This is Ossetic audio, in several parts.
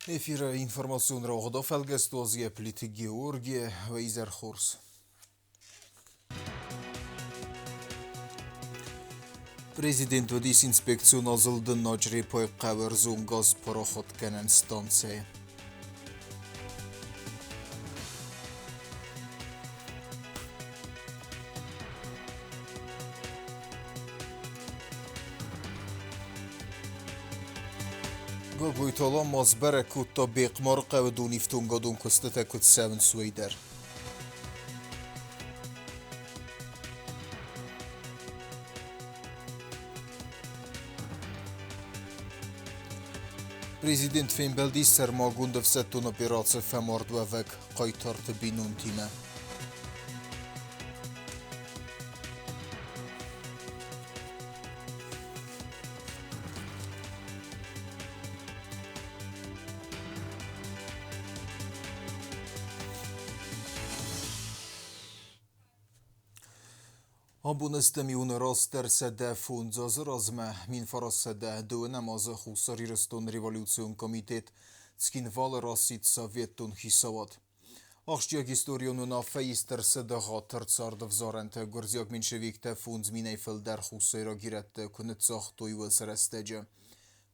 Эфиры информацион рауагъды фӕлгӕсты Озия Плиты Георгий, Вейзер Хорс. Президент уыдис инспекцион азылды Наджрепойы хъӕуы ӕрдзон газ парахатгӕнӕн станцӕйы. Гаглойты Алан ма сбӕрӕг кодта Бехъмары хъӕуы донифтонгадон куыстытӕ куыд цӕуынц, уый дӕр. Президент фембӕлдис сӕрмагонд ӕфсӕддон операцийы фӕмардуӕвӕг хъайтарты бинонтимӕ. Абон ӕстӕм июны растдӕр 105 азы размӕ 1932 азы Хуссар Ирыстоны революцион комитет Цхинвалы расидт советон хицауад. Ахсджиаг историон уынаффӕ ист ӕрцыд ӕгъатыр цардӕвзарӕнты гуырдзиаг меньшевиктӕ 5 000-ӕй фылдӕр хуссайраг ирӕтты куы ныццагътой уыцы рӕстӕджы.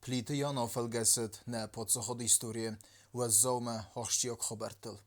Плиты Ян афӕлгӕсыд нӕ паддзахады историйы уӕззаумӕ ахсджиаг хабӕрттыл.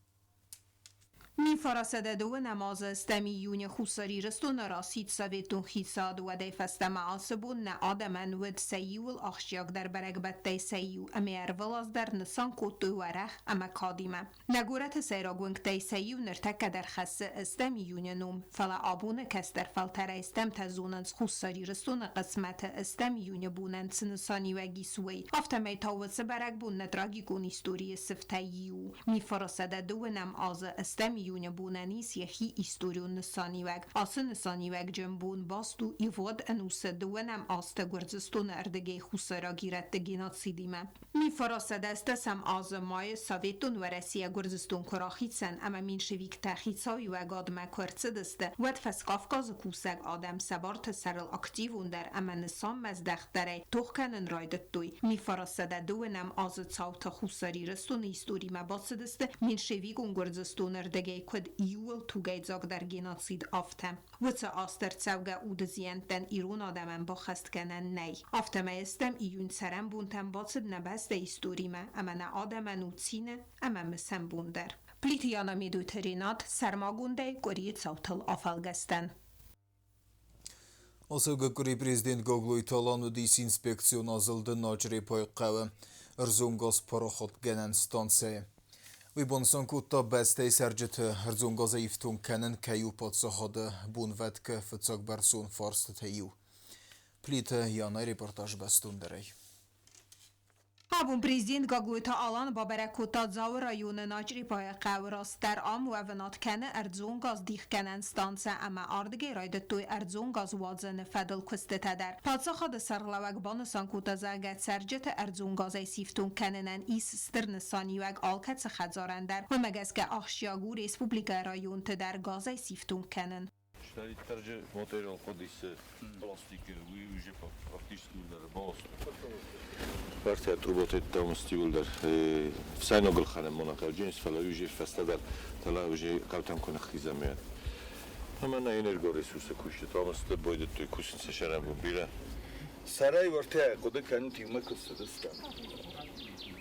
1902 азы ӕстӕм июны Хуссар Ирыстоны рацыд советон хицауад, уӕдӕй фӕстӕмӕ ацы бон нӕ адӕмӕн уыд сӕ иууыл ахсджиагдӕр бӕрӕгбӕттӕй сӕ иу ӕмӕ ӕрвылаз дӕр нысан кодтой уӕрӕх ӕмӕ кадимӕ. Нӕ горӕты сӕйраг уынгтӕй сӕ иу ныртӕккӕ дӕр хӕссы ӕстӕм июны ном, фӕлӕ абоны кӕстӕр фӕлтӕрӕй стӕмтӕ зонынц Хуссар Ирыстоны хъысмӕты ӕстӕм июны бонӕн цы нысаниуӕг ис, уый. Афтӕмӕй та уыцы бӕрӕгбон нӕ трагикон историйы сыфтӕй иу у. Мифоры 102-ӕм азы ӕстӕм июны бонӕн ис йӕхи историон нысаниуӕг. Ацы нысаниуӕгджын бон баст у ивгъуыд ӕнусы дыууынӕм азты Гуырдзыстоны ӕрдыгӕй хуссайраг ирӕтты геноцидимӕ. 1910 азы майы Советон Уӕрӕсейӕ Гуырдзыстон куы рахицӕн ӕмӕ меньшевиктӕ хицауиуӕгадмӕ куы ӕрцыдысты, уӕд Фӕскавказы кусӕг адӕм сӕ барты сӕрыл активондӕр ӕмӕ нысанмӕздӕхтдӕрӕй тох кӕнын райдыдтой. 1902 азы цауты Хуссар Ирыстоны историмӕ бацыдысты меньшевикон Гуырдзыстоны рдыгӕй куыд иууыл тугӕйдзагдӕр геноцид, афтӕ. Уыцы азты ӕрцӕугӕ уды зиӕнттӕн ирон адӕмӕн баххӕстгӕнӕн нӕй. Афтӕмӕй стӕм июнь цӕрӕнбонтӕм бацыд нӕ бӕстӕ историмӕ ӕмӕ нӕ адӕмӕн у цины ӕмӕ мысӕн бон дӕр. Плиты Яна Медойты Ренат сӕрмагондӕй къуырийы цаутыл афӕлгӕстӕн. Ацӕугӕ къуыри президент Гаглойты Алан уыдис инспекцион азылды Наджрепойы хъӕуы ӕрдзон газ парахатгӕнӕн станцӕйы. Уый банысан кодта, бӕстӕйы цӕрджыты ӕрдзон газӕй ифтонг кӕнын кӕй у паддзахады бонвӕткы фыццагбӕрцон фарстытӕй иу. Плиты Янайы репортаж бӕстондӕрӕй. Абон президент Гаглойты Алан бабӕрӕг кодта Дзауы районы Начърепайы хъӕуы растдӕр ам уӕвынад кӕны ӕрдзон газ дихгӕнӕн станцӕ ӕмӕ ардыгӕй райдыдтой ӕрдзон газ уадзыны фӕдыл куыстытӕ дӕр. Паддзахады сӕргълӕууӕг банысан кодта, зӕгъгӕ, цӕрджыты ӕрдзон газӕй сифтонг кӕнынӕн ис стыр нысаниуӕг алкӕцы хӕдзарӕн дӕр. Уымӕ гӕсгӕ ахсджиаг у республикӕйы районты дӕр газӕй сифтонг кӕнын. Чидӕриддӕр же моторыл хъуыдис пластикы, уый уже практически балц. Партия трубатеттӕ стивылдӕр фсӕйнагыл хӕрӕн монокалджинс, фӕлӕ уже фӕстӕдӕр тала уже хъӕутӕм куы ныххизӕм ӕмӕ нӕ энергоресурсы кусджытӕ ӕмӕ байдыдтой кусын сӕ сӕрӕнбон бирӕ. Сӕрӕй уӕртӕ хъуыды кӕнут, иумӕ куы цыдыстӕм.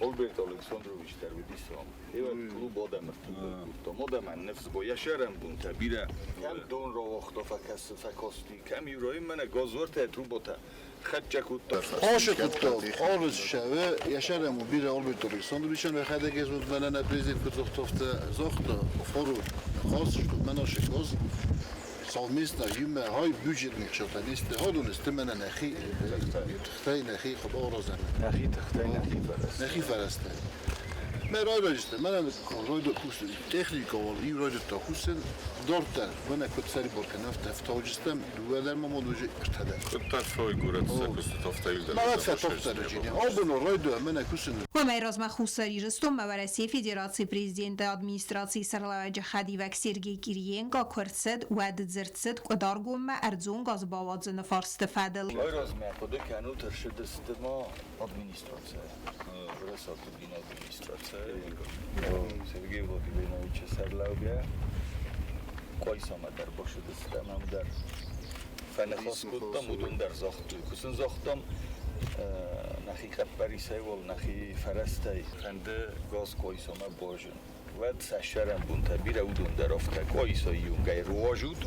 Альберт Александрович дӕр уыдис ам. Эвӕд клуб адӕмы ӕртымбыл кодтам. Адӕмӕн ныфс бо йӕ сӕрӕнбонтӕ бирӕ. Кӕм дон рауагъта, фӕкӕсы, фӕкасти, кӕм иу мӕнӕ газвӕртӕ, трубатӕ хӕццӕ кодта. Хъосы кодта, хъорыс сӕвы, йӕ сӕрӕн у бирӕ Альберт Александровичӕн йӕхӕдӕг ӕз уыд мӕнӕ нӕ президент куыд загъта, загъта, фору газ, что мӕнӕ газ совместно иумӕ хай бюджетный хсӕтӕнисты ходун сты мӕнӕ нӕхи тыхтӕй нӕхи хъуыдоразӕн. Нӕхи тыхтӕй нӕхи фӕрӕзтӕй. Нӕхи фӕрӕзтӕй. Мӕ райрӕзты, мӕнӕн райдыдта кусын техникӕ уал иу райдыдта кусын дарддӕр, мӕнӕ куыд сӕрибар кӕнӕм, афтӕ ӕфтауджыстӕм дыууӕ дӕр ма модуджы ӕртӕ дӕр. Куыддӕр фӕуй горӕт сӕ куысты тофтӕйыл дӕр. Мӕнӕ фӕтофтӕрыджы. Абон райдыдта мӕнӕ кусын. Уымӕй размӕ Хуссар Ирыстонмӕ Уӕрӕсейы Федерацийы президенты администрацийы сӕргълӕууӕджы хӕдивӕг Сергей Кириенко куы ӕрцыд, уӕд дзырд цыд Къуыдаргоммӕ ӕрдзон газ бауадзыны фарсты фӕдыл. Уый размӕ хъуыды кӕнут ӕрсыдысты ма администрацийӕ. Къойса администрацияйы, Сергей Владимировичы сӕрлӕугӕ Къойсамӕ дӕр башыдыстӕм ам дӕр. Фӕныхас кодтам, уыдон дӕр загътой. Куы сын загътам, нӕхи хъӕппӕрисӕй уал, нӕхи фӕрӕзтӕй фӕнды газ Къойсамӕ базын. Уӕд сӕ сӕрӕнбонтӕ бирӕ уыдон дӕр афтӕ Къойсайы иугай руазут,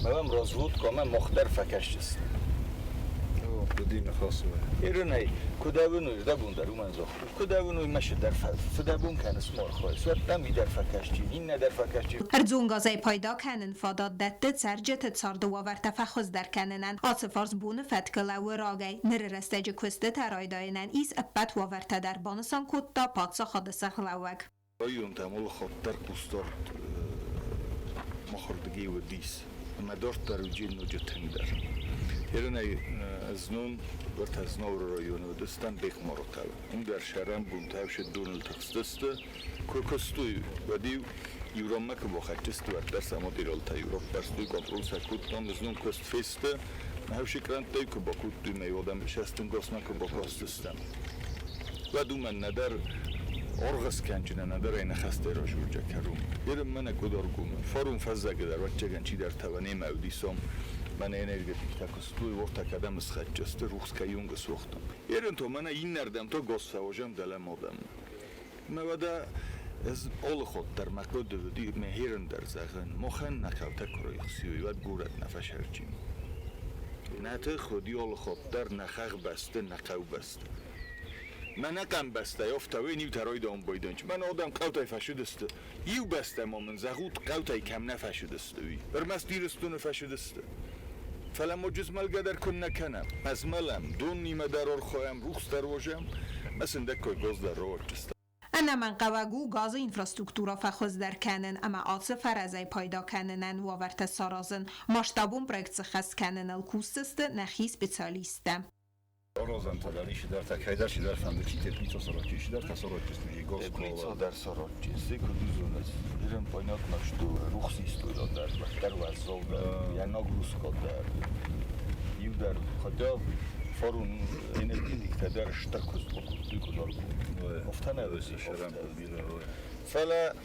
мӕ уӕм разводка ӕмӕ мах дӕр фӕкӕсдзыстӕм. Ирынӕй, куыд ӕвыной, рдӕбон дӕр уымӕн загътой. Куыд ӕвыной, мӕ дӕр фыдӕбон кӕныс мархӕй. Суӕдтам и дӕр фӕкӕсджын, иннӕ дӕр фӕкӕсджын. Ӕрдзон газӕй пайда кӕнын фадат дӕтты цӕрджыты царды уавӕртӕ фӕхуыздӕр кӕнынӕн. Ацы фарст боны фӕткы лӕууы рагӕй. Ныры рӕстӕджы куыстытӕ райдайынӕн ис ӕппӕт уавӕртӕ дӕр, банысан кодта паддзахады сӕргълӕууӕг. Районтӕм алыхатт дӕр хъусдард махырдыгӕй уыдис, ӕмӕ дарддӕр уыди ноджы тынгдӕр. Ерынӕй знон уӕртӕ Знауыры районы уыдыстӕм Бехъмарутӕ. Уым дӕр сӕрӕнбонтӕ ӕфсӕддоныл тыхстысты. Куы куыстой, уӕд-иу иу ранмӕ куы бахӕццӕ уӕддӕр сӕ материалтӕ иу раппӕрстой, контрол сӕ кодтам. Знон куыст фесты, ӕфсы кърӕнттӕй куы бакодтой, мӕ адӕм сӕстынгасмӕ куы бакастыстӕм, уӕд уымӕн нӕдӕр аргъыскӕнджынӕн, нӕдӕр ӕй ныхӕстӕй разурджа кӕрон. Ерын мӕнӕ куыд ӕргом. Фарон фӕззӕгы дӕр, ӕвӕццӕгӕн, чидӕртӕ немӕ уыдисом, мӕнӕ энергетиктӕ куыстой, уортӕ кӕдӕм схӕццӕ сты, рухс кӕйонг суагътам. Ерын то мӕнӕ иннӕрдӕм то газ фӕуазӕм дӕлӕ мадӕм. Мӕ уӕдӕ ӕз алыхатт дӕр мӕ хъуыды уыди, мӕ херын дӕр зӕгъын, махӕн нӕ хъӕутӕ куы райхсиой, уӕд горӕт нӕ фӕсӕрджын. Нӕ тых уыди алыхатт дӕр нӕ хӕхбӕсты, нӕ хъӕубӕсты. Мӕнӕ къамбӕстӕй афтӕ иу таройдон бойдонч. Мӕн адӕм хъӕутӕй фӕсыдысты. Иу бӕстӕ ма мын зӕгъут, хъӕутӕй кӕм нӕ фӕсыдысты, уый. Ӕрмӕст Ирыстоны фӕсыдысты. Фӕлӕ моджы змӕлгӕ дӕр куыннӕ кӕнӕм. Ӕзмӕлӕм, доннимӕ дӕр ӕрхойӕм, рухс дӕр уозӕм, ӕмӕ сындӕггай газ дӕр рауадздзыстӕм. Ӕнӕмӕнгхъӕуӕг у газы инфраструктурӕ фӕхуыздӕр кӕнын ӕмӕ ацы фӕрӕзӕй пайда кӕнынӕн уавӕртӕ саразын. Масштабон проект сыххӕст кӕныныл кусдзысты нӕхи специалисттӕ. Аразӕнтӕ дӕр исидӕртӕ, кӕйдӕр чидӕр фӕнды, чи теплицӕ саразчи, исидӕртӕ саразчи, Теплицӕ дӕр саразчи, се куыд уыдзоныс, Ирын понятно, что рухс история дӕр, дӕр уӕззау дӕр, йӕ нагрузка дӕр, иу дӕр, хотя фарон энергетиктӕ дӕр стыр куыст бакодтой, куыд аргъ. Афтӕ нӕ уыди. Фӕлӕ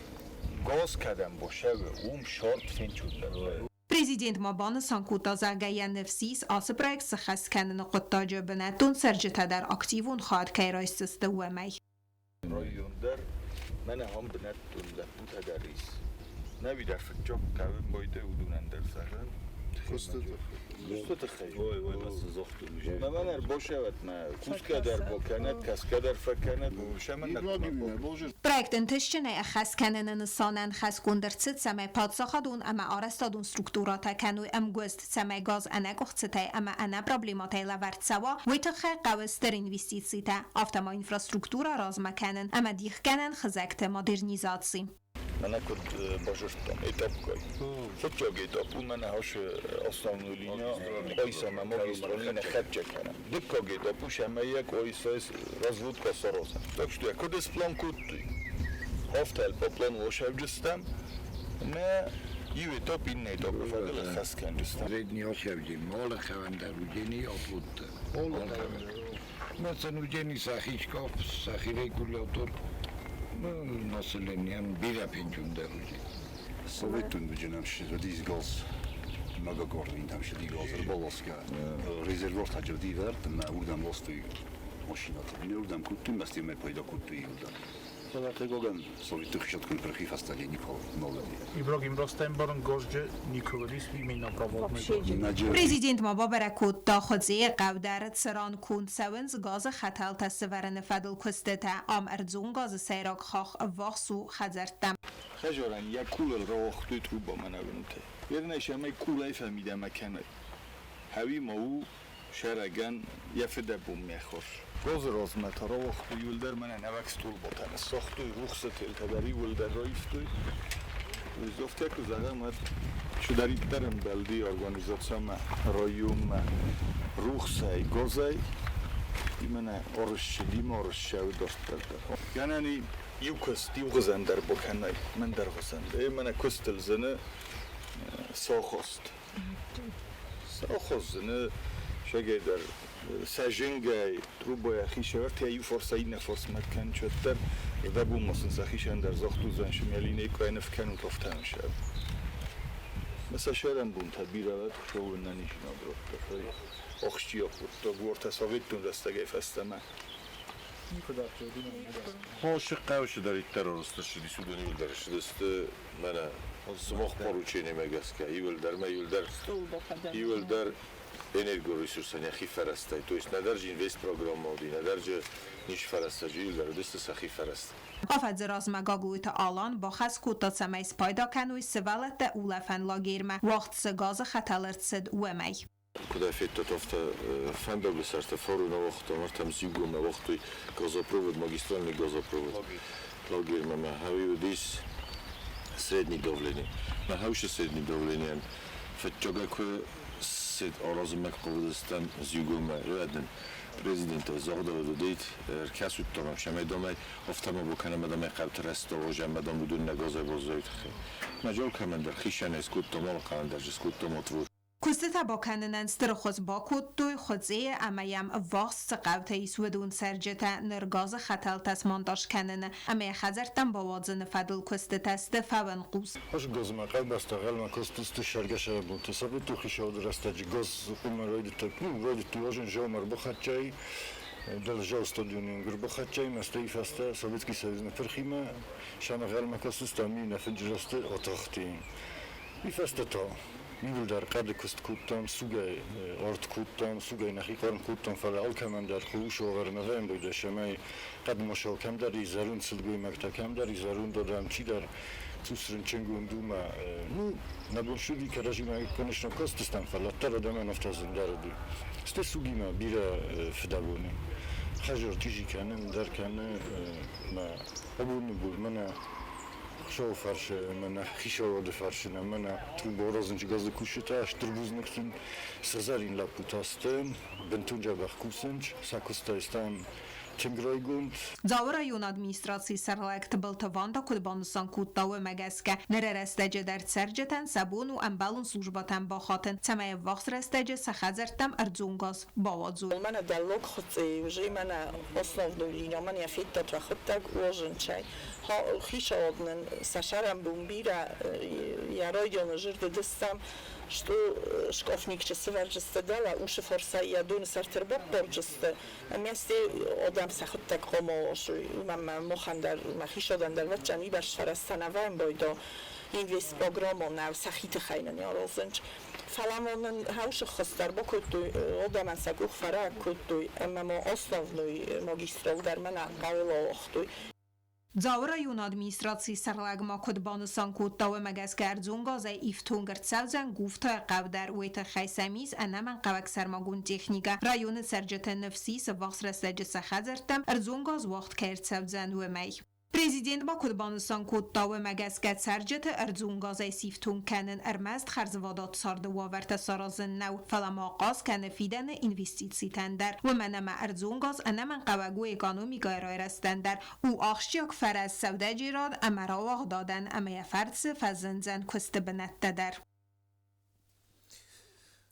газ кӕдӕм босӕвы, уым сӕрд фенчуддӕр. Президент ма банысан кодта, зӕгъгӕ, йӕ ныфс ис, ацы проект сыххӕст кӕныны хъуыддаджы бынӕттон цӕрджытӕ дӕр активон хайад кӕй райсдзысты, уымӕй. Район дӕр мӕнӕ ам бынӕттон лӕппутӕ дӕр ис. Нӕуи дӕр фыццаг хъӕуы байдӕ уыдонӕн дӕр зӕгъӕн. Куысты тыххӕй. Ой, ой, ма цы Мӕнӕ ӕрбасӕвӕд мӕ кусгӕ дӕр бакӕнӕд, кӕсгӕ дӕр фӕкӕнӕд, сӕмӕн Проект ӕнтыстджынӕй ӕххӕст кӕныны нысанӕн хӕсгонд ӕрцыд, цӕмӕй паддзахадон ӕмӕ арӕзтадон структурӕтӕ кӕной ӕмгуыст, цӕмӕй газ ӕнӕкъуыхцытӕй ӕмӕ ӕнӕпроблемӕтӕй лӕвӕрд цӕуа, уый тыххӕй хъӕуы стыр инвестицитӕ, афтӕ ма инфраструктурӕ размӕ кӕнын ӕмӕ дихгӕнӕн хызӕгты модернизаци. Мӕнӕ куыд базыдтам этапгай. Фыццаг этап у мӕнӕ ашы основной линия Къойсамӕ магистральный нӕ хӕццӕ кӕнӕм. Дыккаг этап у сӕмӕйӕ Къойсайы разводка саразӕм. Так что я куыд сплан кодтой, афтӕ по плану осӕвджыстӕм ӕмӕ иу этап иннӕ этапы фӕдыл ӕххӕст кӕнджыстӕм. Средний осӕвджи, молы хӕвӕндӕр уыдзӕни оплутты. مثلا уыдзӕни сӕхи шкаф, сӕхи регулятор, населением бирӕ пенсиондӕр уыди. Советон уыдзӕн шыдис газ многогорный там шыди газ ӕрбаласгӕ резервуартӕ джырди вӕрд ӕмӕ уырдӕм ластой машинӕтӕ. Не уырдӕм кодтой, мӕ пайда кодтой иуылдӕр. Фӕлӕ хъыгагӕн, Советты хицауад пырхи фӕстӕ никуы нал уыди. Ибрагим растӕмбарын газджы никуы уыдис именно проводной. Президент ма бабӕрӕг кодта Хуыдзейы хъӕу дӕр, цыран конд цӕуынц газы хӕтӕлтӕ сывӕрыны фӕдыл куыстытӕ. Ам ӕрдзон газы сӕйраг хахх ӕввахс у хӕдзӕрттӕм. Хӕзарӕн йӕ къулыл рауагътой труба мӕнӕуынтӕй. Ерынӕй сӕмӕй къулӕй фӕмидӕмӕ кӕнай. Хӕуи ма у сӕрӕгӕн йӕ фыдӕбонмӕ хорз. Газы размӕ та рауагътой иуылдӕр мӕнӕ нӕуӕг столботӕ ныссагътой, рухсы телтӕ дӕр иуылдӕр раивтой. Афтӕ куы зӕгъӕм, уӕд чидӕриддӕр ӕмбӕлди организацимӕ, районмӕ рухсӕй, газӕй, именно ӕрыссыдимӕ ӕрыссӕуы дарддӕр дӕр. Гӕнӕн и иу куыст иу гъызӕн дӕр бакӕнай, мӕн дӕр гъызӕн. Е мӕнӕ куыстыл зыны сахост. Сахост зыны шагӕй дӕр. Сӕ зынгӕй трубайӕ хисӕвӕртӕ иу фарсӕй иннӕ фарсмӕ кӕнчӕддӕр, рдӕбон сын сӕхицӕн дӕр загътудзӕн сымӕ линейкӕйы ныв кӕнут афтӕ сӕ. Мӕ сӕ сӕрӕнбонтӕ бирӕ уӕд Хуыцауы ӕнӕниздзинад радта, фӕлӕ ахсджиаг хъуыддаг уартӕ советон рӕстӕгӕй фӕстӕмӕ. Хосы хъӕуы цыдӕриддӕр ӕрцыдис, уыдон иуылдӕр ссыдысты мӕнӕ сымах поручениемӕ гӕсгӕ, иуылдӕр мӕ иуылдӕр, иуылдӕр энергоресурсӕн йӕхи фӕрӕзтӕй. То есть нӕдӕр же инвестпрограммӕ уыди, нӕдӕр же ницы фӕрӕзтӕ, иуылдӕр уыдысты сӕхи фӕрӕзтӕ. Афӕдзы размӕ Гаглойты Алан бахӕс кодта, цӕмӕй спайда кӕной сывӕллӕттӕ улӕфӕн лагермӕ уагъд цы газы хӕтӕл ӕрцыд, уымӕй. Куыд ӕй федтат, афтӕ фӕндагы сӕрты фарон ауагътам, ӕртӕм зиугоммӕ уагътой газопровод, магистральный газопровод. Лагермӕ мӕ хауи уыдис средний давление. Мӕ хаусы средний давлениейӕн фыццагӕй куы сед аразынмӕ хъавыдыстӕм зиугоммӕ, уӕд нын президенты загъдӕуыд уыдит, ӕркӕсут дам, цӕмӕй дам ӕй афтӕ ма бакӕнӕм, адӕмӕй хъӕуты рӕстӕг ӕмӕ дам уыдон нӕ газӕй баззайы тыххӕй. Мӕ алкӕмӕн дӕр хицӕнӕй скодтам, алкӕмӕн дӕр скодтам отвор. Куыстытӕ бакӕнынӕн стыр ӕххуыс бакодтой Хуыцъейы ӕмӕ йӕм ӕввахс цы хъӕутӕ ис, уыдон цӕрджытӕ. Ныр газы хӕтӕлтӕ смонтаж кӕныны ӕмӕ йӕ хӕдзӕрттӕм бауадзыны фӕдыл куыстытӕ сты фӕуӕнхъус. Ас газмӕ хъӕубӕстӕ гъӕлмӕ кастысты сӕргӕсӕрбонты. Советон хицауады рӕстӕджы газ хъуымӕ райдыдта, ну, райдыдтой уазын Жаумӕ ӕрбахӕццӕй, дӕлзау стадионы ӕрбахӕццӕй, ӕмӕ стӕй фӕстӕ Советский Союз ныппырхимӕ сӕм гъӕлмӕ кастысты ӕмӕ нӕ фынджы атахти. Уый фӕстӕ та иууылдӕр хъӕды куыст кодтам, сугӕй арт кодтам, сугӕй нӕхи хъарм кодтам, фӕлӕ алкӕмӕн дӕр хъус уавӕр нӕ вӕййы, цӕмӕй хъӕдмӕ кӕмдӕр и зӕронд сылгоймӕгтӕ, кӕмдӕр и зӕронд адӕм, чидӕр цъус рынчынгонд у мӕ, ну, нӕ бон суди кӕрӕдзимӕ, конечно, кастыстӕм, фӕлӕ дӕр адӕмӕн афтӕ зындӕр уыди. Стӕй сугимӕ бирӕ фыдӕбоны. Хӕзыр чъизи кӕны, ӕндӕр кӕны, мӕ абоны бон мӕнӕ Хуыцауы фӕрцы ӕмӕ нӕ хицауады фӕрцы ӕмӕ нӕ трубоаразынджы газы кусджытӕ стыр бузныг сын, сызгъӕрин лӕппутӕ сты, бынтон дзӕбӕх кусынц, сӕ куыстӕй стӕм тынг райгонд. Дзауы районы администрацийы сӕргълӕууӕг Тыбылты Ванда куыд банысан кодта, уымӕ гӕсгӕ ныры рӕстӕджы дӕр цӕрджытӕн сӕ бон у ӕмбӕлон службӕтӕм бахатын, цӕмӕй ӕввахс рӕстӕджы сӕ хӕдзӕрттӕм ӕрдзон газ бауадзой. Мӕнӕ дӕллаг Хуыцъейы уже мӕнӕ основной линия, мӕнӕ федтат уӕхуыдтӕг уозынчӕй. Хицауад нын сӕ сӕрӕнбон бирӕ йӕ райдианы зӕрдыдыстӕм, что шкафникчы сывӕрджысты дӕлӕ усы фарсӕй йӕ доны сӕрты ӕрбаппарджысты, ӕмӕ стӕй адӕм сӕхуыдтӕг хъуамӕ ласой. Уымӕн ӕмӕ махӕн дӕр, мӕ хицауадӕн дӕр вӕччӕн уыйбӕрц фӕрӕзтӕ нӕ вӕййы байдо инвестпрограмма нӕ сӕхи тыххӕй нын аразынц. Фӕлӕ ма нын хаусы ххуыс дӕр бакодтой, адӕмӕн сӕ къух фӕраг кодтой ӕмӕ ма основной магистрал дӕр мӕнӕ хъӕуыл ауагътой. Дзауы районы администрацийы сӕргълӕууӕг ма куыд банысан кодта, уымӕ гӕсгӕ ӕрдзон газӕй ифтонг ӕрцӕудзӕн Гуфтайы хъӕу дӕр. Уый тыххӕй сӕм ис ӕнӕмӕнгхъӕуӕг сӕрмагонд техникӕ. Районы цӕрджыты ныфс ис, ӕввахс рӕстӕджы сӕ хӕдзӕрттӕм ӕрдзон газ уагъд кӕй ӕрцӕудзӕн, уымӕй. Президент ма куыд банысан кодта, уымӕ гӕсгӕ цӕрджыты ӕрдзон газӕй сифтонг кӕнын ӕрмӕст хӕрзвадат царды уавӕртӕ саразын нӕу, фӕлӕ ма ахъаз кӕны фидӕны инвестицитӕн дӕр. Уымӕн ӕмӕ ӕрдзон газ ӕнӕмӕнгхъӕуӕг у экономикӕйы райрӕзтӕн дӕр, у ахсджиаг фӕрӕз сӕудӕджерад ӕмӕ рауагъдадӕн ӕмӕ йӕ фӕрцы фӕзындзӕн куысты бынӕттӕ дӕр.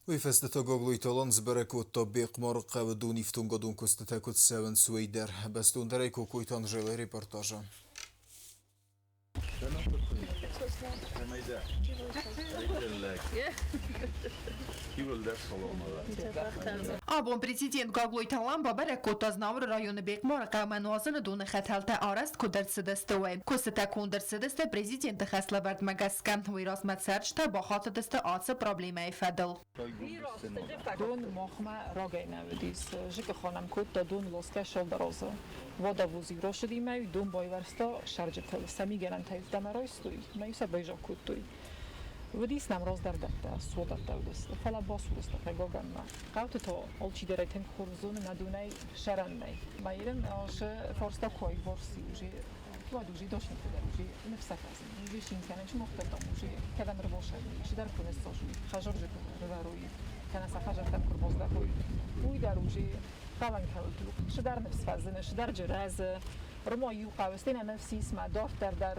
Уый фӕстӕ та Гаглойты Алан сбӕрӕг кодта, Бехъмары хъӕуы донифтонгадон куыстытӕ куыд цӕуынц, уый дӕр. Бӕстондӕрӕй Кокойты Анжелӕйы репортажы. Абон президент Гаглойты Алан бабӕрӕг кодта Знауыры районы Бехъмары хъӕумӕ нуазыны доны хӕтӕлтӕ арӕзт куыд ӕрцыдысты, уый. Куыстытӕ конд ӕрцыдысты президенты хӕслӕвӕрдмӕ гӕсгӕ. Уый размӕ цӕрджытӕ бахатыдысты ацы проблемӕйы фӕдыл. Дон махмӕ рагӕй нӕ уыдис. Зыкъы кодта дон ласгӕ сӕлдарозы. Водовоз росыди, дон байвӕрста сӕрджытыл. Сӕ мигӕнӕнтӕ ӕмӕ райстой, мӕ сӕ байзаг кодтой. Уыдис нӕм раздӕр дӕттӕ, суадӕттӕ уыдысты, фӕлӕ басур сты хъыгагӕнмӕ. Хъӕуты та алчидӕр тынг хорз зоны, нӕ донӕй сӕрӕн нӕй. Майрын асы фарста кой варси уже уӕд уже дошник дӕр уже ныфсӕфӕзын, уже шинкӕнӕн чумохтӕтам уже кӕдӕм ӕрбасӕй, чидӕр куы ныссасуй, хӕзырджы куы рывӕрой, кӕнӕ сӕ хӕзӕрттӕм куы рбаздӕхой, уый дӕр уже хъӕуӕн кӕуылты шыдӕр ныфс фӕзыны, шыдӕр рӕзы. Рма иу хъӕуы, стӕй нӕ ныфс ис, мӕ дарддӕр дӕр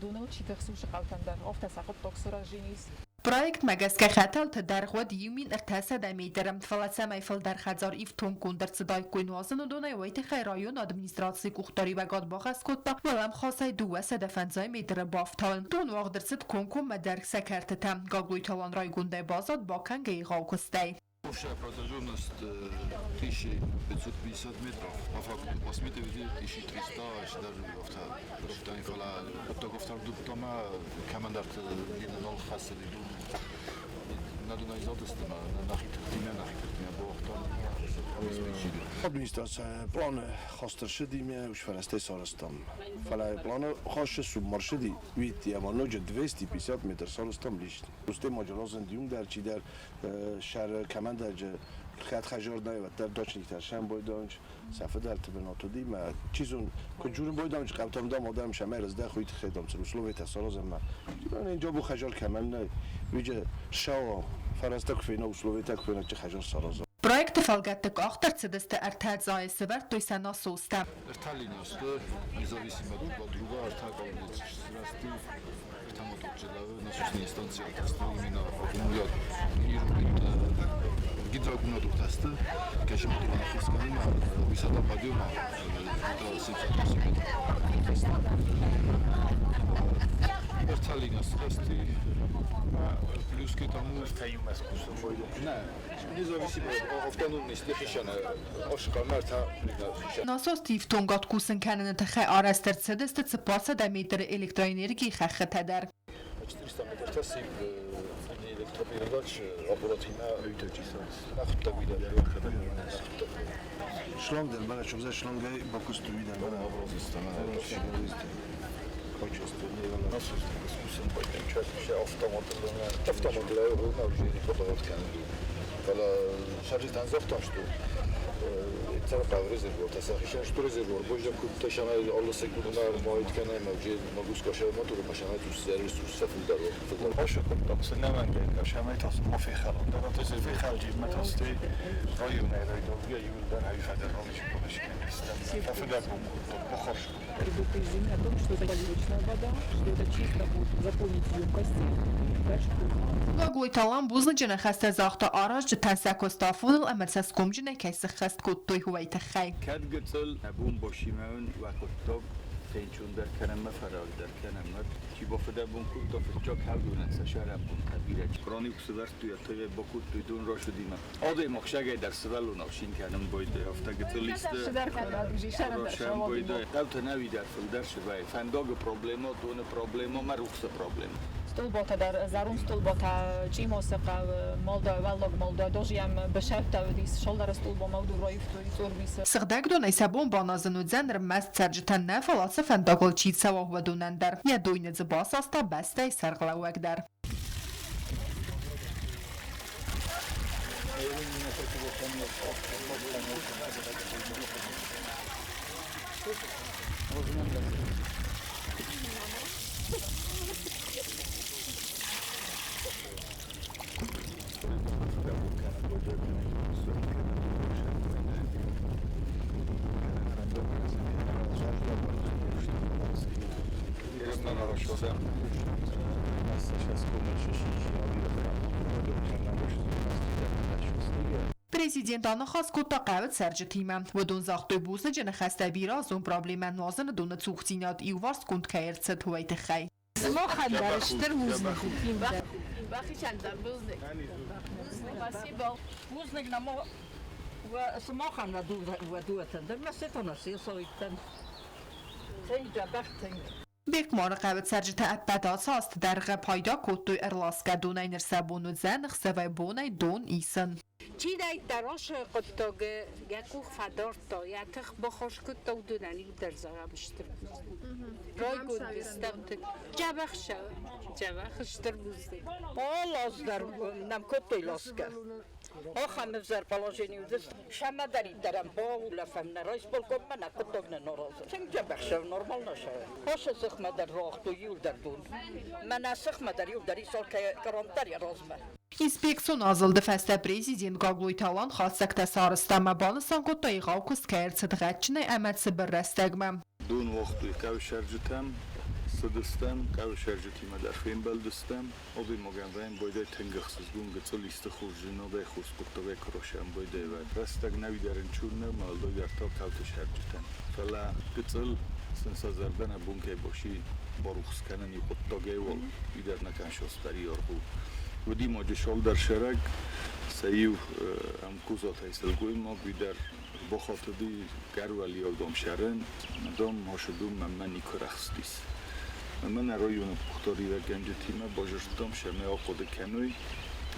доныл чи тыхсы, уыцы хъӕутӕн дӕр афтӕ сӕ хъуыддаг сырӕзинис. Проектмӕ гӕсгӕ хӕтӕлты дӕргъ уыд 1300 метры, фӕлӕ цӕмӕй фылдӕр хӕдзар ифтонггонд ӕрцыдаиккой нуазыны донӕй, уый тыххӕй районы администрацийы къухдариуӕгад бахӕс кодта уӕлӕмхасӕй 250 метры бафтауын. Дон уагъд ӕрцыд комкоммӕ дӕр сӕ кӕртытӕм. Гаглойты Алан райгондӕй баззад бакӕнгӕ егъау куыстӕй. Общая протяженность 1550 метров, по факту 8300 даже автор фӕлӕ хъуыддаг ӕфтардудтамӕ кӕмӕндӕрты нал хӕцыди нӕ дунайзадысты нӕхи тыхтимӕ бауагътам. Администрация планы хастыршыди уж фӕрӕстӕй сарӕзтам. Фӕлӕ планы хашы суммаршыди, видите, ӕмӕ ноджы 250 метр сарӕзтам лишний. Устем маджаразын дюм дӕр чидӕр шар кӕмӕндӕрджы хӕд хӕжар най вӕддӕр дачниктӕ шӕм бойданч сӕ фыдӕлты бынат уыди мӕ чизон куы джурын бойданч хъӕутӕм дам адӕм шӕмӕй раздӕх уый тыххӕй дам цы условиятӕ саразӕм мӕ джабу хӕжар кӕмӕн нӕй уыджы шауа фӕрӕзтӕ куы фена, условиятӕ куы фена, чи хӕжар сараза. Проекты фӕлгӕтты къахт ӕрцыдысты ӕртӕ зайы, сӕвӕрдтой сӕ насостӕ. Ӕртӕ линия сты, независимо друг от друга, ӕртӕ колодец срасти, ӕртӕ моторчы насосные станции сты именно аккумулятор гидроаккумулятортӕ сты, кӕцы мотор нахуыс кӕнынмӕ, высота подъема 78 метров. Ӕртӕ линия срасти, плюс к этому. Не, независимо автономный хищана, ошқамӕ ӕртӕ линия хищана. Насосты ифтонгад кусын кӕныны тыххӕй арӕзт ӕрцыдысты 400 метры электроэнергийы хӕххытӕ дӕр. 400 метртӕ сип электропередач аппаратимӕ нӕхуыдтӕг уидӕ. Шланг дӕр мӕнӕ чумза шлангӕй бакуысту уидӕ мӕнӕ. Качество не Автомат уже кӕны. Фӕлӕ сӕрджытӕн загътам, что цӕрхъӕв резервуар, тасахишан, что резервуар, божжам куд ташана алы секундна майт кӕнӕ, ма уже нагрузка ша мотор машана тус сервис тус фылдӕр фылдӕр. Ошо nem engedte semmit, azt ma féхel, de hát ez féхel mert azt районы райдовга июльдәр федералиш Федерал Предупреждены о том, что это поливочная вода, что это чисто будет заполнить емкости. Дальше Гаглойты Алан бузныджы ныхӕстӕ загъта аразджытӕн сӕ куысты афоныл ӕмӕ цӕсгомджынӕй кӕй сыххӕст кодтой, уый тыххӕй. Кӕд гыццыл бон бошимӕн уӕ хъуыддаг фенчондӕр кӕнӕм мӕ фӕрагдӕр кӕнӕм, чи бафыдӕбон кодта, фыццаг хӕлдонӕн сӕ сӕраппонд бирӕ. Краны куы сывӕрдтой, тӕгӕй бакодтой дон рашыдимӕ. Адӕймаг сӕгӕй дӕр сывӕллонау шин кӕнын бойдай, афтӕ гыццыл исты рашӕн бойдай. Хъӕутӕ нӕуи дӕр фылдӕр сывӕй. Фӕндагы проблема, доны проблема, мӕ рухсы проблема. Столбата дӕр зӕронд столбата Чъимасы хъӕуы, Малда, Уӕллаг Малда, дожиӕм бысӕрттӕ уыдис, Шалдары столбамӕ уыдон раивтой Цъорбисы. Сыгъдӕг донӕй сӕ бон баназын уыдзӕн ӕрмӕст цӕрджытӕн нӕ, фӕлӕ ацы фӕндагыл чи цӕуа, уыдонӕн дӕр. Йӕ дойны дзы басаста бӕстӕйы сӕргълӕууӕг дӕр. Президент аныхас кодта хъӕуы цӕрджытимӕ. Уыдон загътой бузныджы ныхӕстӕ бирӕазон проблемӕ нуазыны доны цухдзинад иуварсгонд кӕй ӕрцыд, уый тыххӕй. Сымахӕн дӕр стыр бузныг. Спасибо. Бузныг нӕ сымахӕн уӕ дыууӕтӕн дӕр, мӕ сетона сесоиттӕн. Тынг дзӕбӕх, тынг. Бехъмары хъӕуы цӕрджытӕ ӕппӕт ацы азты дӕргъы пайда кодтой ӕрласгӕ донӕй, ныр сӕ бон уыдзӕн ӕхсӕвӕй-бонӕй дон исын. Чидӕриддӕр ацы хъуыддаг йӕ къух фӕдардта, йӕ тых баххуыс кодта, уыдонӕн иуылдӕр зӕгъӕм стыр бузныг. Райгонд стӕм тынг. Дзӕбӕх дзӕбӕх стыр бузныг. Алы аз дӕр нӕм кодтой ласгӕ. Ахӕм ӕвзӕр положение уыдысты. Сӕмӕдӕриддӕр ӕм баулӕфӕм нӕ райисполкоммӕ, нӕ хъуыддаг нын аразы. Тынг дзӕбӕх сӕ, нормально сӕ. Ацы сыхмӕ дӕр рагътой иуылдӕр дон. Мӕнӕ сыхмӕ дӕр иуылдӕр ис алкӕй кран дӕр йӕ размӕ. Инспекцион азылды фӕстӕ президент Гаглойты Алан хатдзӕгтӕ сарӕзта ӕмӕ банысан кодта, егъау куыст кӕй ӕрцыд гъӕдджынӕй ӕмӕ цыбыр рӕстӕгмӕ. Дон уагътой хъӕуы цӕрджытӕм. Цыдыстӕм, хъӕуы цӕрджытимӕ дӕр фембӕлдыстӕм. Адӕймагӕн вӕййы тынг ӕхсызгон гыццыл исты хорздзинадӕй, хорз хъуыддагӕй куы расӕмбӕлдӕй, уӕд. Рӕстӕг нӕ уый дӕр рынчын нӕу, уӕлдайдӕр та хъӕуты цӕрджытӕн. Фӕлӕ гыццыл сын сӕ зӕрдӕ нӕ бон кӕй баци барухс кӕнын иу хъуыддагӕй уал, уый дӕр нӕ кӕнсостӕри аргъ у. Уыди ма чысылдӕр сӕрӕг, сӕ иу ӕмкусатӕй сылгоймаг, уый дӕр бахатыди гӕрвӕлиау дам сӕрӕн, дам Машудум мӕнмӕ никуы рӕхстис. Ӕмӕ нӕ районы къухдариуӕггӕнджытимӕ базыдтам, цӕмӕй ахъуыды кӕной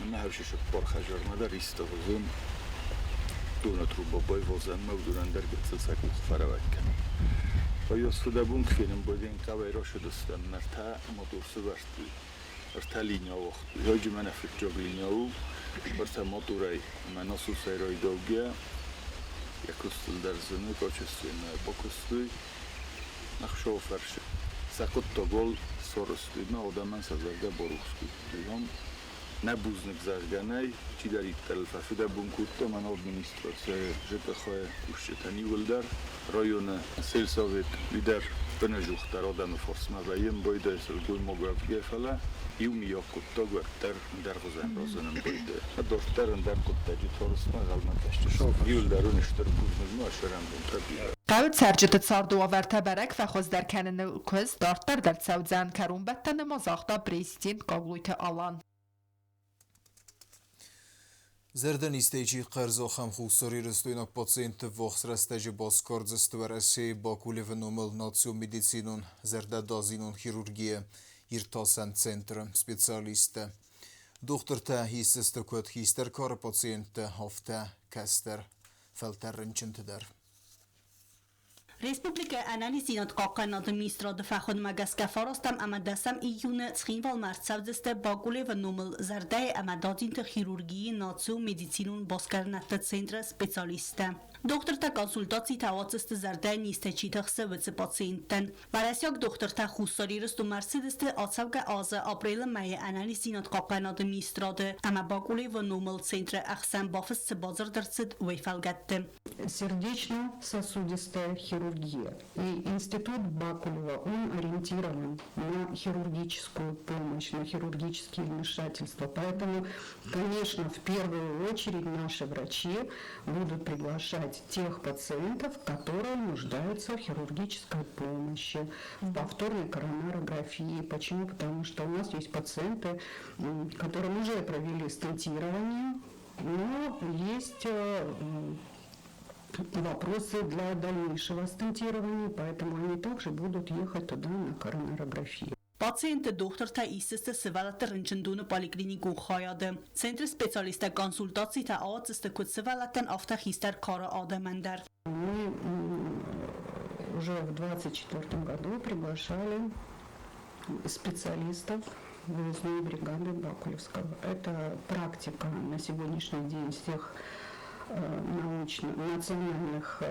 ӕмӕ хӕрзсыппар хӕдзармӕ дӕр исты хуызон доны труба байвазӕм ӕмӕ уыдонӕн дӕр гыццыл сӕ къух фӕрӕвӕг кӕнӕм. Ӕз фыдӕбон куы фенын байдайын, хъӕуӕй рацыдыстӕм, ӕртӕ мотор сывӕрдтой, ӕртӕ линия ауагътой. Ноджы мӕнӕ фыццаг линия у, ӕртӕ моторӕй ӕмӕ насосӕй райдаугӕ, йӕ куыстыл дӕр зыны, качественная бакуыстой. Ӕхсӕв фӕрсы. Сӕ хъуыддагыл сарӕзтой мӕ адӕмӕн сӕ зӕрдӕ барухс кодтой. Ам нӕ бузныг зӕгъгӕ нӕй, чидӕриддӕр ыл фӕфыдӕбон кодта, мӕнӕ администрацийы ЖКХ-йы кусджытӕн иууылдӕр, районы сельсовет, уый дӕр ӕнӕзухдӕр адӕмы фарсмӕ вӕййы ӕмбойдӕй сылгоймаг уӕвгӕ, фӕлӕ иумиаг хъуыддаг уӕддӕр ӕндӕргъуызӕн разын ӕмбойды. Дарддӕр ӕндӕр хъуыддаджы Торосмӕ ӕнхъӕлмӕ кӕсджытӕ иууылдӕр уын стыр бузныг ма цӕрӕнбонтӕ бирӕ. Хъӕуы цӕрджыты царды уавӕртӕ бӕрӕг фӕхуыздӕр кӕныныл куыст дарддӕр дӕр цӕудзӕн, кӕронбӕттӕны ма загъта президент Гаглойты Алан. Зӕрдӕнизтӕй чи хъӕрзохӕм хуссарирыстойнаг пациентты ввахс рӕстӕджы басгардзысты Уӕрӕсейы Бакулевы номыл национ медицинон зӕрдӕдадзинон хирургийы иртасӕн центры специалисттӕ. Дохтыртӕ исдзысты куыд хистӕр кары пациенттӕ, афтӕ кӕстӕр фӕлтӕр рынчынты дӕр. Республикӕйы ӕнӕниздзинад хъахъхъӕнынады министрады фӕхуындмӕ гӕсгӕ фарастӕм ӕмӕ дӕсӕм июны Цхинвалмӕ ӕрцӕудзысты Бакулевы номыл зӕрдӕйы ӕмӕ дадзинты хирургийы национ медицинон басгарынӕдты центры специалисттӕ. Дохтыртӕ консультацитӕ ауадздзысты зӕрдӕйы низтӕ чи тыхсы, уыцы пациенттӕн. Уӕрӕсейаг дохтыртӕ Хуссар Ирыстонмӕ ӕрцыдысты ацӕугӕ азы апрелы мӕйы ӕнӕниздзинад хъахъхъӕнынады министрады ӕмӕ Бакулевы номыл центры ӕхсӕн бафыст цы бадзырд ӕрцыд, уый фӕлгӕтты. Сердечно-сосудистая хирургия. И институт Бакулева, он ориентирован на хирургическую помощь, на хирургические вмешательства. Поэтому, конечно, в первую очередь наши врачи будут приглашать тех пациентов, которые нуждаются в хирургической помощи, в повторной коронарографии. Почему? Потому что у нас есть пациенты, которым уже провели стентирование, но есть вопросы для дальнейшего стентирования, поэтому они также будут ехать туда на коронарографию. Пациентты дохтыртӕ исдзысты сывӕллӕтты рынчындоны поликлиникон хайады. Центры специалисттӕ консультацитӕ ауадздзысты куыд сывӕллӕттӕн, афтӕ хистӕр кары адӕмӕн дӕр. Мы уже в 2024 году приглашали специалистов выездной бригады Бакулевского. Это практика на сегодняшний день всех научно, национальных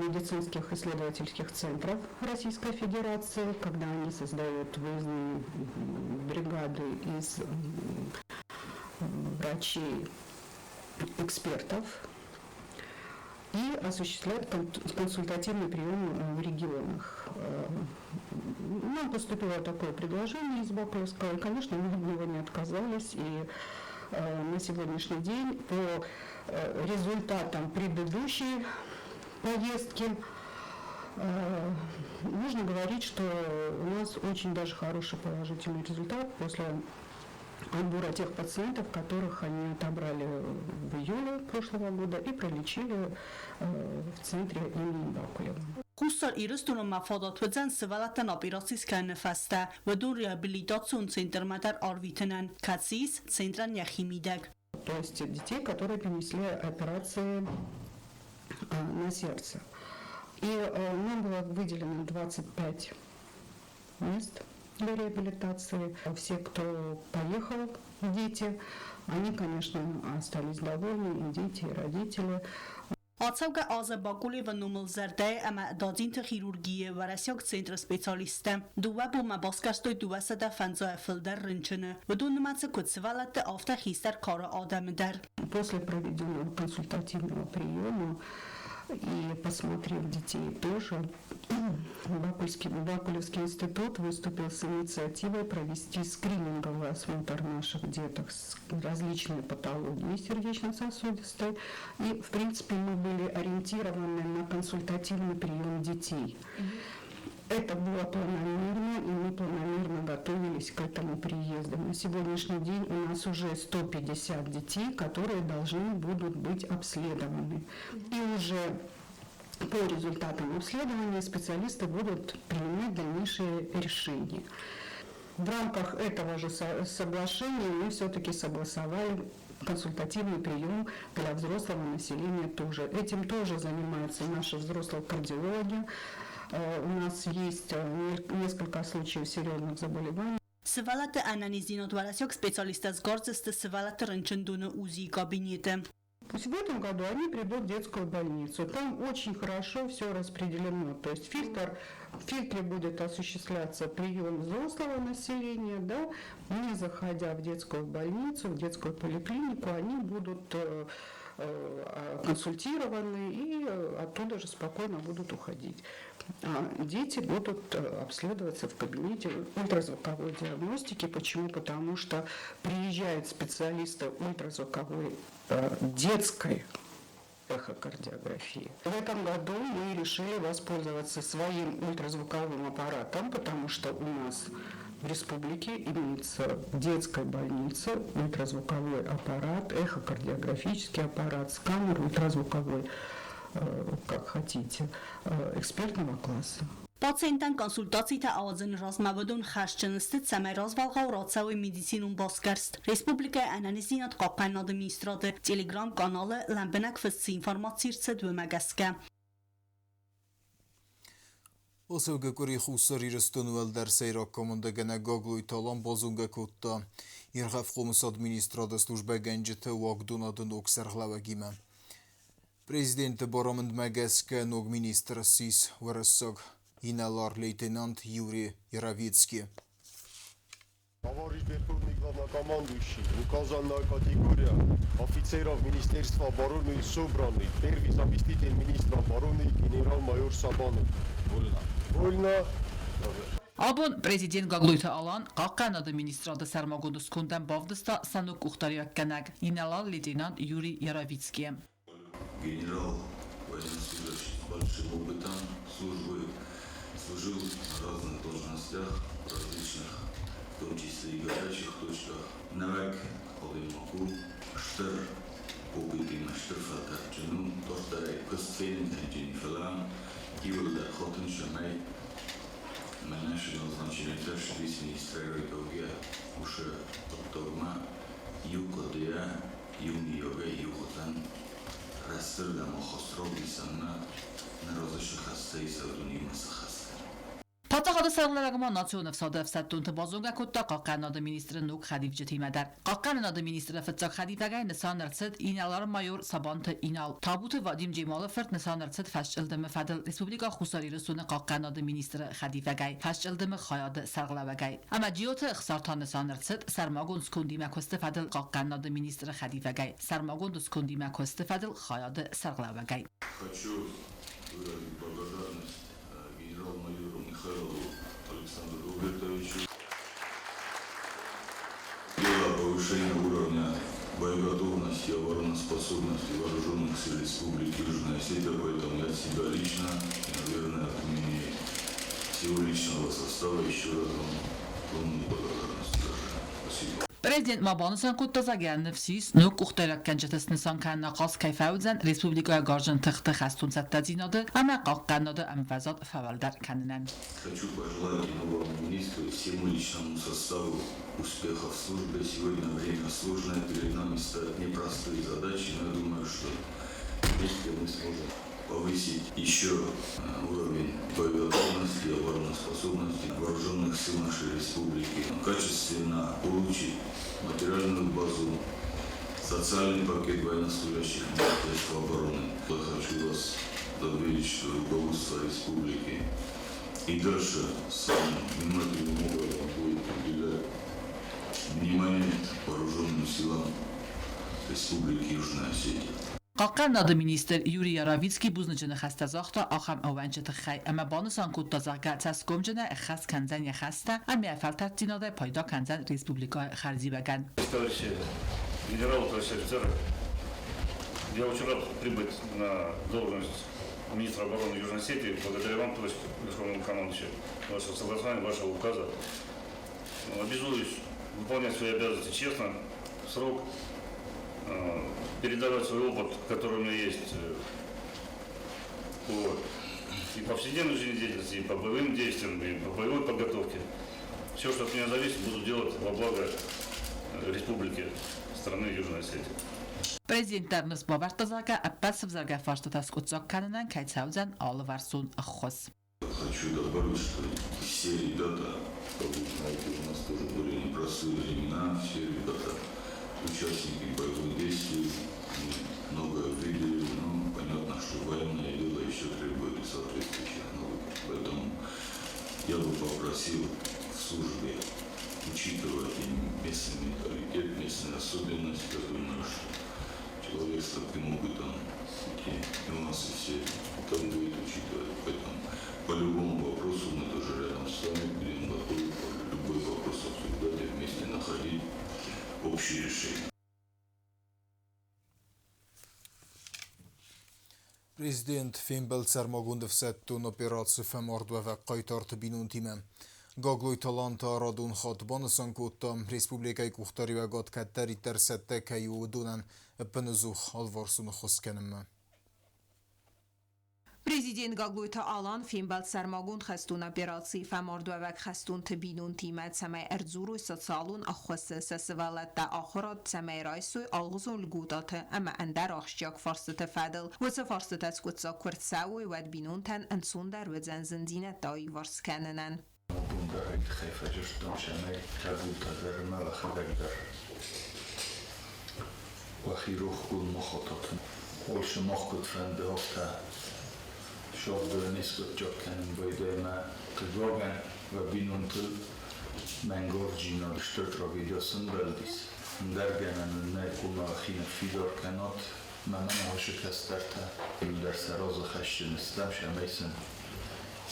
медицинских исследовательских центров Российской Федерации, когда они создают выездные бригады из врачей, экспертов и осуществляют консультативный прием в регионах. Нам поступило такое предложение из Бакулевского, и, конечно, мы от него не отказались. И на сегодняшний день по результатам предыдущей поездки можно говорить, что у нас очень даже хороший положительный результат после отбора тех пациентов, которых они отобрали в июле прошлого года и пролечили в центре имени Бакулева. Хуссар Ирыстоны ма фадат уыдзӕн сывӕллӕттӕн операци скӕныны фӕстӕ уыдон реабилитацион центрмӕ дӕр арвитынӕн, кӕцы ис центрӕн йӕхи мидӕг. То есть детей, которые перенесли операции на сердце. И нам было выделено 25 мест для реабилитации. Все, кто поехал, дети, они, конечно, остались довольны, и дети, и родители. Ацӕугӕ азы Бакулевы номыл зӕрдӕйы ӕмӕ дадзинты хирургийы уӕрӕсейаг центры специалисттӕ дыууӕ бонмӕ басгӕрстой 250 фылдӕр рынчыны. Уыдон нымӕцы куыд сывӕллӕтты, афтӕ хистӕр кары адӕмы дӕр. После проведенного консультативного приема И посмотрев детей тоже, Бакульский, Бакулевский институт выступил с инициативой провести скрининговый осмотр наших деток с различной патологией сердечно-сосудистой. И, в принципе, мы были ориентированы на консультативный прием детей. Это было планомерно, и мы планомерно готовились к этому приезду. На сегодняшний день у нас уже 150 детей, которые должны будут быть обследованы. И уже по результатам обследования специалисты будут принимать дальнейшие решения. В рамках этого же соглашения мы все-таки согласовали консультативный прием для взрослого населения тоже. Этим тоже занимаются наши взрослые кардиологи. У нас есть несколько случаев серьезных заболеваний. Сывӕллӕтты ӕнӕниздзинад уӕрӕсейаг специалисттӕ сгардзысты сывӕллӕтты рынчындоны УЗИ кабинеты. То есть в этом году они придут в детскую больницу. Там очень хорошо все распределено. То есть фильтр, в фильтре будет осуществляться прием взрослого населения, да, не заходя в детскую больницу, в детскую поликлинику, они будут консультированы и оттуда же спокойно будут уходить. А дети будут обследоваться в кабинете ультразвуковой диагностики. Почему? Потому что приезжают специалисты ультразвуковой детской эхокардиографии. В этом году мы решили воспользоваться своим ультразвуковым аппаратом, потому что у нас в республике имеется в детской больнице ультразвуковой аппарат, эхокардиографический аппарат, сканер ультразвуковой, как хотите, экспертного класса. Пациенттӕн консультацитӕ ауадзыны размӕ уыдон хӕсджын сты, цӕмӕй развӕлгъау рацӕуой медицинон басгӕрст. Республикӕйы ӕнӕниздзинад хъахъхъӕнынады министрады телеграм-каналы лӕмбынӕг фыст цы информаци рцыд, уымӕ гӕсгӕ. Ацӕугӕ къуыри Хуссар Ирыстоны уӕлдӕр сӕйраг командӕгӕнӕг Гаглойты Алан базонгӕ кодта Иргъӕфхъомысады министрады службӕгӕнджыты уагдонады ног сӕргълӕууӕгимӕ. Президенты барамындмӕ гӕсгӕ ног министр ссис уӕрӕсаг инӕлар-лейтенант Юрий Яровицкий. Товарищ Верховный Главнокомандующий, указанная категория офицеров Министерства обороны собраны. Первый заместитель министра обороны генерал-майор Сабанов. Вольно. Вольно. Абон президент Гаглойты Алан Хъахъхъӕнады министрады сӕрмагонд скондӕн бавдыста сӕ ног къухдариуӕггӕнӕг инӕлар-лейтенант Юрий Яровицкийы. Генерал военнослужащий с большим опытом службы, служил на разных должностях, в различных, в том числе и горячих точках. Нӕуӕг адӕймаг у, стыр опытимӕ, стыр фӕлтӕрдджын у, дарддӕр куыст фенын кӕнджын, фӕлӕ иуылдӕр хатын цӕмӕй мӕнӕ назначение вице-министрӕй райдаугӕ уыцы хъуыддагмӕ иу хъуыдыйӕ, иу миййагӕй иу хуызӕн рӕстырдӕм ахаст равдисӕнмӕ нӕ разы цы хӕстӕ ис, уыдонимӕ цы хӕстӕ. Паддзахады сӕргълӕууӕг ма национ ӕфсады ӕфсӕддонты базонгӕ кодта хъахъхъӕнынады министры ног хӕдивджытимӕ дӕр. Хъахъхъӕнынады министры фыццаг хӕдивӕгӕй нысан ӕрцыд инӕлар-майор Сабанты Инал. Табуты Вадим Джемалы фырт нысан ӕрцыд фӕсчъылдымы фӕдыл Республикӕ Хуссар Ирыстоны хъахъхъӕнынады министры хӕдивӕгӕй, фӕсчъылдымы хайады сӕргълӕууӕгӕй. Ӕмӕ Джиоты Ӕхсар та нысан ӕрцыд сӕрмагонд скондимӕ куысты фӕдыл хъахъхъӕнынады министры хӕдивӕгӕй, сӕрмагонд скондимӕ куысты фӕдыл хайады сӕргълӕууӕгӕй. Хочу выразить благодарность генерал-майору Михайлову Александру Робертовичу. Дело повышения уровня боеготовности и обороноспособности вооруженных сил Республики Южная Осетия, поэтому я от себя лично и, наверное, от имени всего личного состава еще раз вам огромную благодарность выражаю. Спасибо. Президент ма банысан кодта, зӕгъгӕ, ныфс ис, ног къухдариуӕггӕнджыты снысан кӕнын ахъаз кӕй фӕуыдзӕн республикӕйы гарзджын тыхты хӕстон цӕттӕдзинады ӕмӕ хъахъхъӕнынады ӕмвӕзад фӕуӕлдӕр кӕнынӕн. Хочу пожелать и новому министру, и всему личному составу успехов в службе. Сегодня время сложное, перед нами стоят непростые задачи, но я думаю, что вместе мы сможем повысить еще уровень боеготовности и обороноспособности вооруженных сил нашей республики, качественно улучшить материальную базу, социальный пакет военнослужащих Министерства обороны. Я хочу вас заверить, что руководство республики и дальше самым внимательным образом будет уделять внимание вооруженным силам Республики Южная Осетия. Хъахъхъӕнынады министр Юрий Яровицкий бузныджы ныхӕстӕ загъта ахӕм ӕууӕнчы тыххӕй ӕмӕ банысан кодта, зӕгъгӕ, цӕсгомджынӕй ӕххӕст кӕндзӕн йӕ хӕстӕ ӕмӕ йӕ фӕлтӕрддзинадӕй пайда кӕндзӕн республикӕйы хӕрзиуӕгӕн. Товарищи генерал, товарищи офицеры, я очень рад прибыть на должность министра обороны Южной Осетии. Благодаря вам, товарищ верховный командующий, вашего согласования, вашего указа. Обязуюсь выполнять свои обязанности честно, в срок, передавать свой опыт, который у меня есть по и повседневной жизнедеятельности, и по боевым действиям, и по боевой подготовке. Все, что от меня зависит, буду делать во благо республики, страны Южной Осетии. Президент дӕр ныфс бавӕрдта, зӕгъгӕ, ӕппӕт сывзаргӕ фарстатӕ скъуыддзаг кӕнынӕн кӕй цӕудзӕн алыварсон ӕххуыс. Хочу добавить, что все ребята, как вы знаете, у нас тоже были непростые времена, все ребята участники боевых действий, многое видели, но понятно, что военное дело еще требует соответствующих навыков. Поэтому я бы попросил в службе учитывать и местный менталитет, местные особенности. Я думаю, что человек с таким опытом эти нюансы все там будет учитывать. Поэтому по любому вопросу мы тоже рядом с вами будем готовы любой вопрос обсуждать и вместе находить общие решения. Президент фембӕлд сӕрмагонд ӕфсӕддон операци фӕмардуӕвӕг хъайтарты бинонтимӕ. Гаглойты Алан та радон хатт банысан кодта, республикӕйы къухдариуӕгад кӕддӕриддӕр цӕттӕ кӕй у уыдонӕн ӕппынӕдзух алыварсон ӕххуыс кӕнынмӕ. Президент Гаглойты Алан фембӕлд сӕрмагонд хӕстон операцийы фӕмардуӕвӕг хӕстонты бинонтимӕ, цӕмӕй ӕрдзурой социалон ӕххуысы, сӕ сывӕллӕттӕ ахуырад цӕмӕй райсой алгъуызон льготӕты ӕмӕ ӕндӕр ахсджиаг фарстыты фӕдыл. Уыцы фарстытӕ скъуыддзаг куы рцӕуой, уӕд бинонтӕн ӕнцондӕр уыдзӕн зындзинӕдтӕ аиуварс кӕнынӕн. Абон дӕр ӕй тыххӕй фӕдзырдтон, цӕмӕй хъӕбултӕ дӕр ӕмӕ уӕхӕдӕг дӕр уӕхи рохгонд ма хатат. Олсы мах куыд фӕнды, афтӕ сӕрды не скъуыддзаг кӕнын байдайы ӕмӕ, хъыгагӕн, уӕ бинонтыл мӕнгарддзинад стыр трагедийӕ сӕмбӕлдис. Ӕндӕр гӕнӕн ын нӕй, хъуамӕ уӕхи ныффидар кӕнат. Мӕнӕ ныхасы кӕстӕртӕ иуылдӕр сӕ разы хӕсджын стӕм, цӕмӕй сын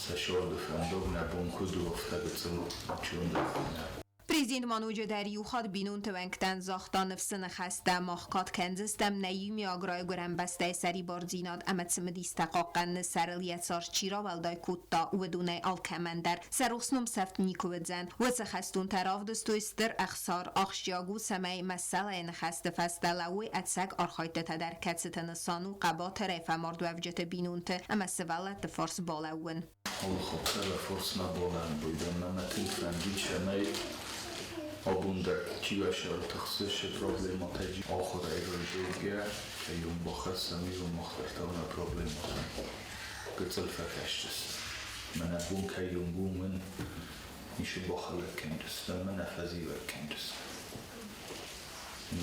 сӕ сӕрды фӕндаг нӕ бон куыд у, афтӕ гыццыл чондӕр кӕнӕм. Президент ма ноджыдӕр иу хатт бинонты уӕнгтӕн загъта ныфсы ныхӕстӕ, мах кад кӕндзыстӕм нӕ иумиаг райгуырӕн бӕстӕйы сӕрибардзинад ӕмӕ цымыдистӕ хъахъхъӕныны сӕрыл йӕ цард чи рауӕлдай кодта, уыдонӕй алкӕмӕн дӕр. Сӕ рухс ном сӕфт никуы уыдзӕн. Уыцы хӕстонтӕ равдыстой стыр ӕхсар, ахсджиаг у, цӕмӕй мӕссӕлӕйы ныхӕсты фӕстӕ лӕууой ӕцӕг архайдтытӕ дӕр, кӕцыты нысан у хъӕбатырӕй фӕмардуӕвджыты бинонты ӕмӕ сывӕллӕтты фарс балӕууын. Алыхатт форсмӕ балӕмбойдӕн мӕ тынг фӕндид, цӕмӕй абон дӕр чи уӕ тыхсы, се проблематӕ ахуырӕй райдайгӕ, кӕйон бахӕссӕм, уый мах дӕр та нӕ проблематӕ гыццыл фӕкӕсдзысты. Мӕнӕ бон кӕйон у, мын ницы бахӕлӕг кӕндзыстӕм, мӕнӕ фӕзивӕг кӕндзыстӕм.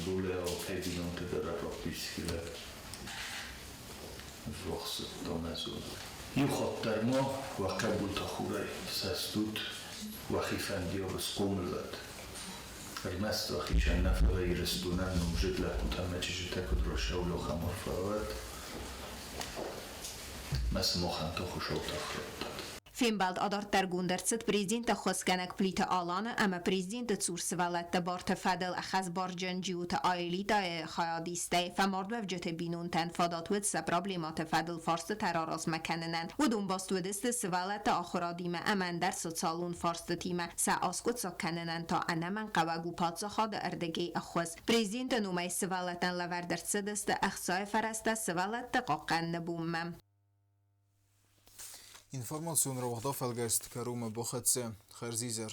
Более алкӕй бинонты дӕр практически ввахсыдтон ӕз Иу хатт дӕр ма уӕ хъӕбултӕ хурӕй сӕстут, уӕхи фӕндиаг схъомыл уӕд. Ӕрмӕст уӕхицӕн нӕ, фӕлӕ Ирыстонӕн номдзыд лӕппутӕ ӕмӕ чызджытӕ куыд рацӕуой, ахӕм арфӕ уӕд. Мӕ сымахӕн та Хуыцау тых раттӕд. Фембӕлд адарддӕргонд ӕрцыд президенты ӕххуысгӕнӕг Плиты Аланы ӕмӕ президенты цур сывӕллӕтты барты фӕдыл ӕххӕстбарджын Джиоты Аэлитайы хайадистӕй. Фӕмардуӕвджыты бинонтӕн фадат уыд сӕ проблемӕты фӕдыл фарстытӕ раразмӕ кӕнынӕн. Уыдон баст уыдысты сывӕллӕтты ахуырадимӕ ӕмӕ ӕндӕр социалон фарстытимӕ. Сӕ аскъуыддзаг кӕнынӕн та ӕнӕмӕнгхъӕуӕг у паддзахады ӕрдыгӕй ӕххуыс. Президенты номӕй сывӕллӕттӕн лӕвӕрд ӕрцыдысты ӕхцайы фӕрӕзтӕ сывӕллӕтты хъахъхъӕныны бонмӕ. Информацион рауагъд афӕлгӕст кӕронмӕ бахӕццӕ. Хӕрзизӕр.